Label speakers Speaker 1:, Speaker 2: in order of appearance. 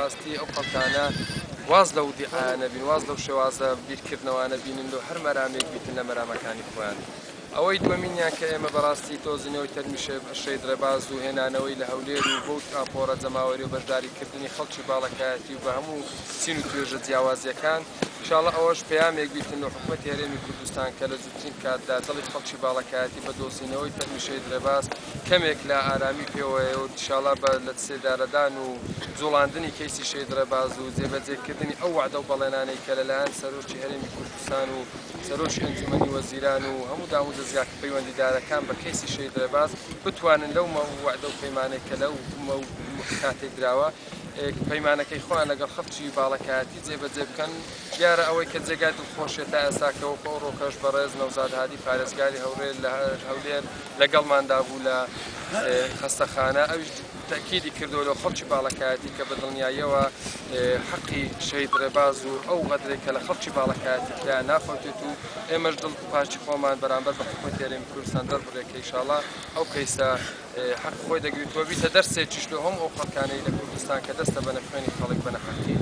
Speaker 1: ڕاستی ئەو خەڵکانە واز لەو دیعایانە بین، واز لەو شێوازە بیرکردنەوانە بینن لۆ هەر مەرامێک بیتن لە مەرامەکانی خۆیان. ئەوەی دووەمینیان کە ئێمە بەڕاستی دۆزینەوەی تەرمی شەهید ڕێباز و هێنانەوەی لە هەولێر و بەو ئاپۆرە جەماوەری و بەشداریکردنی خەڵکی باڵەکایەتی و بە هەموو چین و توێژە جیاوازییەکان، ئیشاڵڵا ئەوەش پەیامێک بیتن لۆ حکومەتی هەرێمی کوردستان کە لە زووترین کاتدا دڵی خەڵکی باڵەکایەتی بە دۆزینەوەی تەرمی شەهید ڕێباز کەمێک لە ئارامی پێوەیە و ئیشاڵڵا بە لە سێدارەدان و جوڵاندنی کەیسی شەهید ڕێباز و جێبەجێکردنی ئەو وەعدە و بەڵێنانەی کە لەلایەن سەرۆکی هەرێمی کوردستان و سەرۆکی ئەنجومەنی وەزیران و هەموو دامودەزگا پەیوەندیدارەکان بە کەیسی شەهید ڕێباز بتوانن لەو وەعدە و پەیمانەی کە لەو کاتێک دراوە پەیمانەکەی خۆیان لەگەڵ خەڵکی باڵەکایەتی جێبەجێ بکەن. دیارە ئەوەی کە جێگای دڵخۆشیە تا ئێستا کە وەکو ئەو ڕۆکەش بەڕێز نەوزاد هادی پارێزگاری هەورێر لە هەولێر لەگەڵماندا بوو لە خەستەخانە ئەویش تەئکیدی کردەوە لۆ خەڵکی باڵەکایەتی کە بە دڵنیاییەوە حەقی شەهید ڕێباز و ئەو غەدرەی کە لە خەڵکی باڵەکایەتی کرا نافەوتێت و ئێمەش دڵ پاکی خۆمان بەرامبەر بە حکومەتی هەرێمی کوردستان دەربڕێ کە ئیشاڵا ئەو کەیسە حەق خۆی دەگریت و بیتە دەرسێکیش لۆ هەموو ئەو خەڵکانەی لە کوردستان کە دەستە بەنە خوێنی خەڵک بە نەحەقی.